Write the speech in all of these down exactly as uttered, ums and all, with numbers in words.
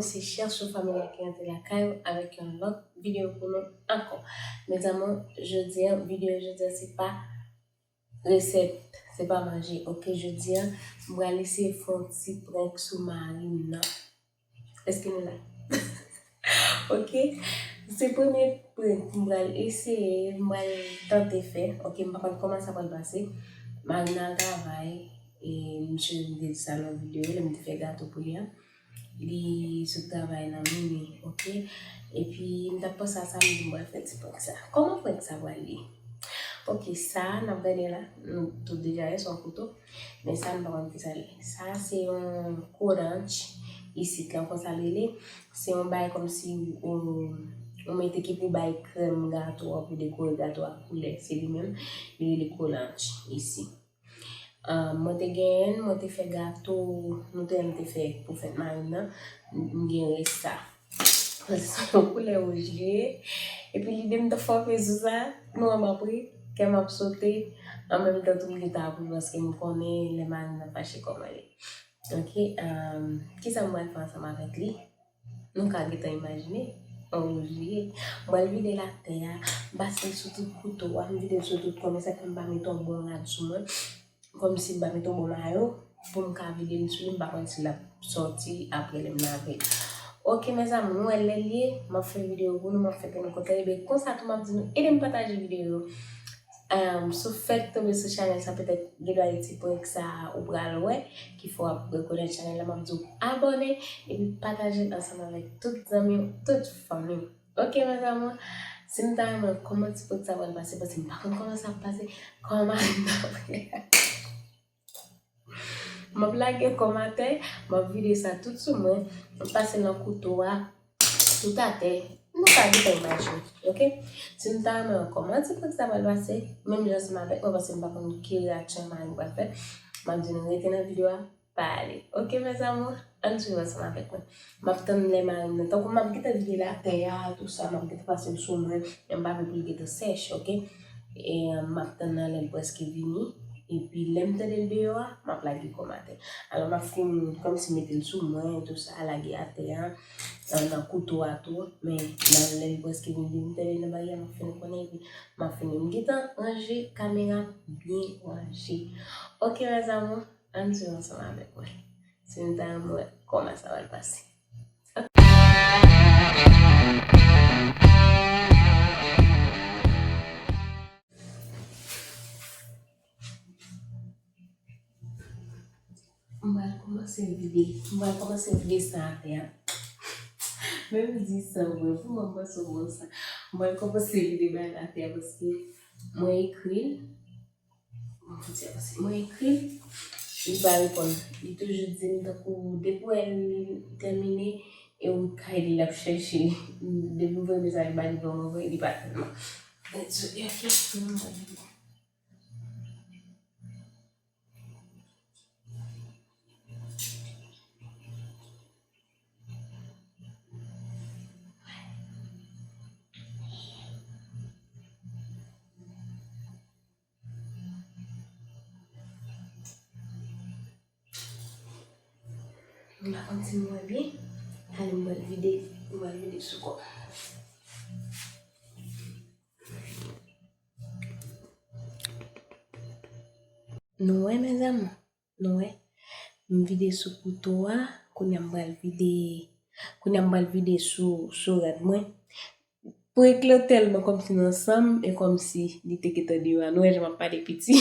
Se Chèchou Family ki rantre lakay ou avèk yon lòt videyo pou nou ankò. Mes amours, jodi a, videyo jodi a se pa resèt, se pa manje. Ok, jodi a, m pral eseye fè yon ti prank sou mari m nan. Èske nou la? Ok, se premye prank m pral eseye, m pral tante fè. Ok, m pa konn kòman sa pral pase. Mari m nan al travay, e misye m te di sa nan videyo, lè m te fè gato pou li a. Li sot travay nan mini, ok? Epi, m t ap panse a sa, m di m pral fè ti prank sa. Kòman prank sa pral ye? Ok, sa, n ap gade la. Nou tout deja wè, se yon kouto. Men sa, m pa konn ki sa l ye. Sa, se yon kolanch. Isit la, konsa l rele. Se yon bagay kòmsi ou, ou mete ki pou bay krèm gato a, pou dekore gato a koulè. Se li menm. Li rele kolanch isi. Ah, mwen te genyen, mwen te fè gato, nou te, m te fè pou fèt mari m nan, m, m gen rès sa. Paske se yon koulè wouj li ye. Epi lide m t ap fè sou sa, nou wè m ap ri, kè m ap sote, an menm tan tou m gentan ap ri paske m konnen lè mari m nan fache kòman l ye. Ok, ah, kisa m pral fè ansanm avèk li? Nou ka gentan imajine, an wouj li ye. M pral vide l atè a, m pase l sou tout kouto a, m vide l sou tout kò, men sa fè m pa mete yon bon rad sou mwen. Kòmsi m pa mete yon bon mayo, pou m ka vide l sou li, m pa konn si l ap sòti apre lè m lave l. Ok, mes amours, nou wè lè l ye, m ap fè videyo pou nou, m ap fè konnen kote l ye. Konsa tou, m ap di nou, ede m pataje videyo yo. Em, si w fèk tonbe sou chanèl sa, petèt gen dwa ti prank sa ou pral wè, ki fè w ap rekonèt chanèl la, m ap di w abòne, epi pataje l ansanm avèk tout zanmi w, tout fanmi w. Ok, mes amours, si nou ta renmen kòman ti prank sa pral pase, paske m pa konn kòman sa ap pase, kòman m ap M ap lage kò m atè, m ap vide sa tout sou mwen, m ap pase nan kouto a, tout atè. Nou ka gentan imajine, ok? Si nou ta renmen wè kòman ti prank sa pral pase, menm jan ansanm avèk mwen, paske m pa konn ki reyaksyon mari m pral fè, m ap di nou rete nan videyo a, pa ale. Ok, mes amours, ann swiv ansanm avèk mwen. M ap tann lè mari m nan, tankou m ap gentan vide l atè a, tou sa, m ap gentan pase l sou mwen, men m pa vle pou l gentan sèch, ok? E, m ap tann nan lè l prèske vini. Epi lè m tande l deyò a, m ap lage kò m atè. Alò, m ap fin kòmsi mete l sou mwen, tou sa, lage atè a, nan, nan kouto a tou. Men nan lè l prèske vini, depi m tande nan bagay a, m ap fè nou konnen, epi m ap fini. M gentan ranje kamera byen ranje. Ok, mes amours, ann swiv ansanm avèk mwen. Si nou ta renmen wè kòman sa pral pase. M pral kòmanse vide, m pral kòmanse vide sa atè a. Menm di sa, mwen, pou mwen, mwen sou bon sa. M pral kòmanse vide bagay atè a paske mwen ekri l. Mwen fouti avanse. Mwen ekri l, li pa reponn. Li toujou di m tankou depi w wè l tèmine, e ou kay li l ap chèche. Depi w voye mesaj ba li, bon, mwen voye li pa tèlman. Mwen di, ok, mwen mwen. M pa konn si m wè byen. Talè m pral vide, m pral vide sou kò. Nou wè, mes amours? Nou wè? M vide sou kouto a, kounye a m pral vide, kounye a m pral vide sou, sou rad mwen. Prank lan tèlman kòmsi nan san m, e kòmsi li te gentan deyò a. Nou wè jan m ap pale piti.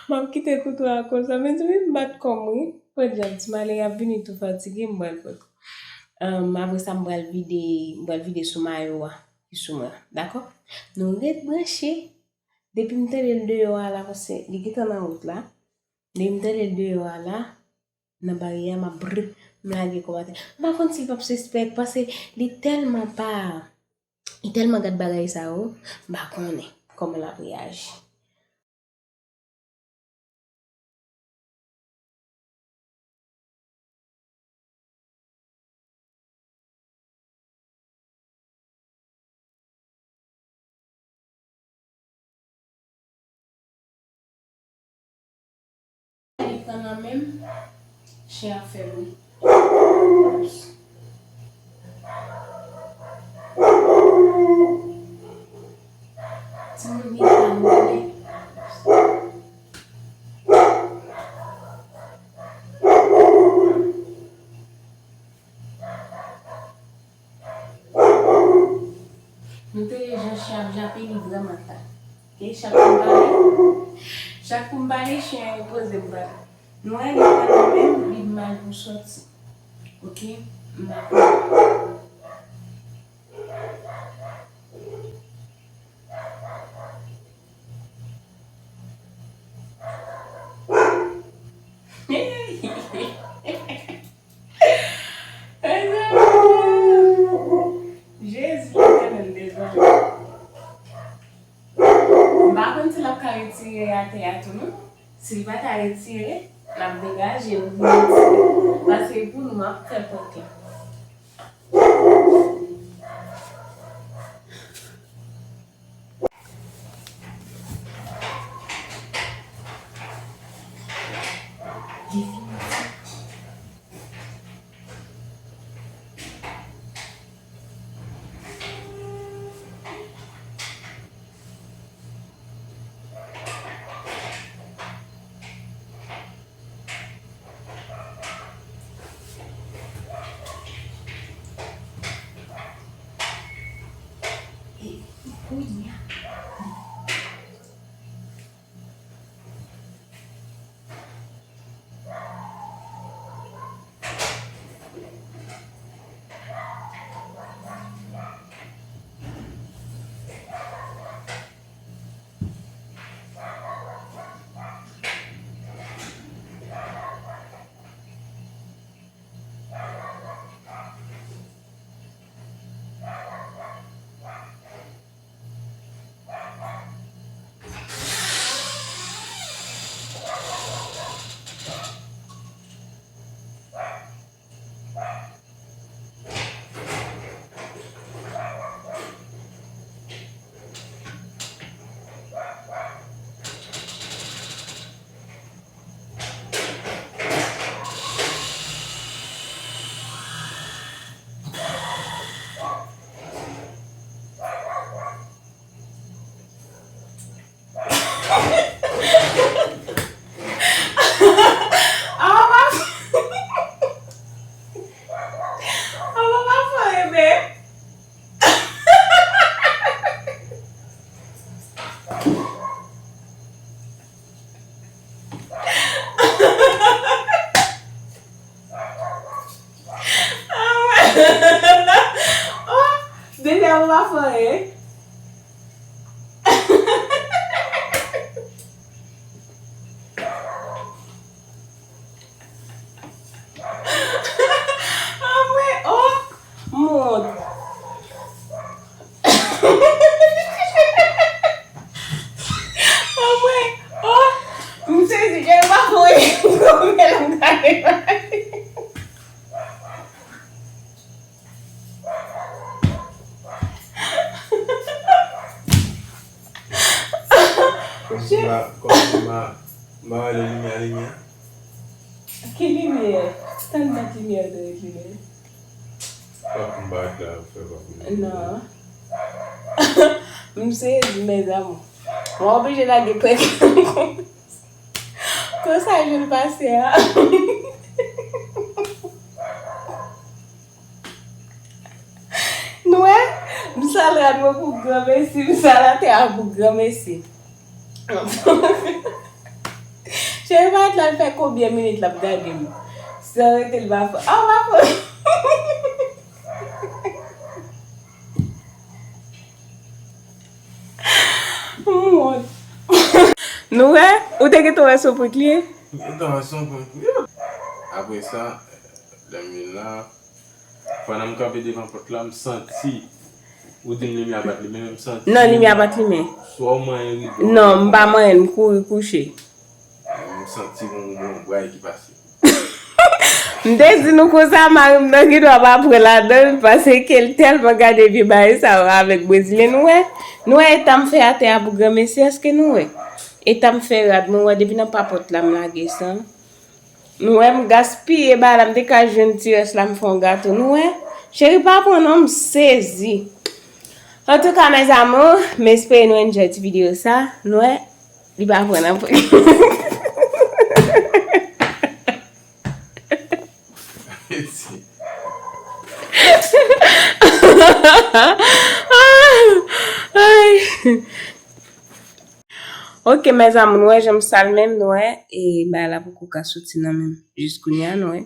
M ap kite kouto a konsa. Mezanmi, m bat kò m, wi. Pran djab, ti malere ap vini tou fatige, m pral pran. Em, apre sa, m pral vide, m pral vide sou mayo a ki sou mwen. Dakò? Nou ret branche. Depi m tande l deyò a la, paske li gentan nan wout la. Depi m tande l deyò a la, nan baryè a, m ap brr, m lage kò m atè. M pa konn si l p ap sispèk, paske li tèlman pa, li tèlman gad bagay sa yo, m pa konnen kòman l ap reyaji. Li pran nan men m, Chen ap fè bri. Timoun li pa mele. Nou tande jan chen ap jape, li vrèman ta. Ok, chak kou m pale, chak kou m pale, chen an repoze m pale. Nou wè, li pale menm, li mal pou sòti. Ok, m pa konn. Jezi, Letènèl dezòde. M pa konn si l ap ka retire atè a tou non. Si l pa ta retire, n ap degaje l vin retire. Paske pou nou, m ap fè prank la. Awa pa fè, awa pa fè, men. Oh, depi avan pa fè anyen. Anmwe, oh, moun. Anmwe, oh, m sezi, jan m pa voye, m konprann m gade. Kòmsi m a, kòmsi m a, m a rele limyè, limyè. Ki limyè? Tann bat limyè de limyè. Fòk m bat la, fè fòk m. Non. M sezi, mes amours. Mwen oblije lage prank. Konsa je l pase a. Nou wè? M sal rad mwen pou granmesi, m sal atè a pou granmesi. Cheri pa t la, l fè konbyen minit l ap gade m? San rete l pa fò. Ah, pa fò. M wont. Nou wè? Ou te gentan wè se yon prank li ye? M gentan wè se yon prank li ye. Apre sa, lè m vin la, pandan m kanpe devan pòt la, m santi, ou di m limyè a pa t limen, men m santi. Non, limyè a pa t limen. Swa w manyen rido a. Non, m pa manyen l, m kouri kouche. M santi yon, yon bray ki pase. M te di nou konsa, mari m nan gen dwa pa pran ladan l, paske l tèlman gade vye bagay sa yo avèk brezilyen. Nou wè, nou wè eta m fè atè a pou granmesi, èske nou wè? Eta m fè rad mwen, wè, depi nan papòt la m lage san. Nou wè m gaspiye bagay la, m te ka jwenn ti rès la, m fè yon gato. Nou wè? Cheri pa pran non, m sezi. Antouka, mes amours, m espere nou enjoy ti videyo sa. Nou wè? Li pa pran nan pri. Ay. Ok, mes amours, nou wè jan m sal menm, nou wè, e bagay la poko ka soti nan menm. Jis kounye a, nou wè.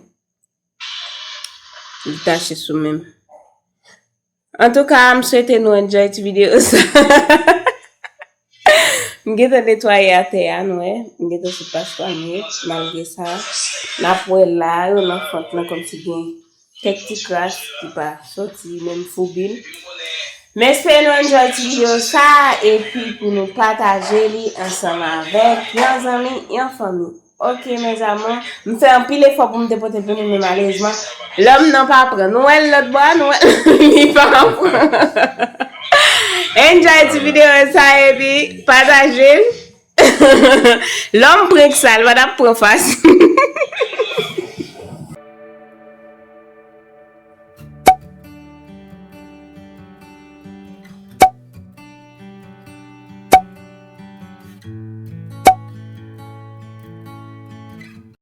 Li tache sou menm. Antouka, m swete nou enjoy ti videyo sa. M gentan netwaye atè a, nou wè. M gentan sot pase twa minit. Malgre sa, n ap wè la, yo nan fant lan kòmsi gen kèk ti kras ki pa soti, menm foubi l. M espere nou enjoy ti videyo sa, epi pou nou pataje li ansanm avèk yon zanmi, yon fanmi. Ok, mes amours, m fè anpil efò pou m te pote l pou nou, men malerezman, lòm nan pa pran. Nou wè l lòt bò a, nou wè l, li pa pran. Enjoy ti videyo sa, epi pataje l. Lòm prank sa, l pa t ap pran fasil.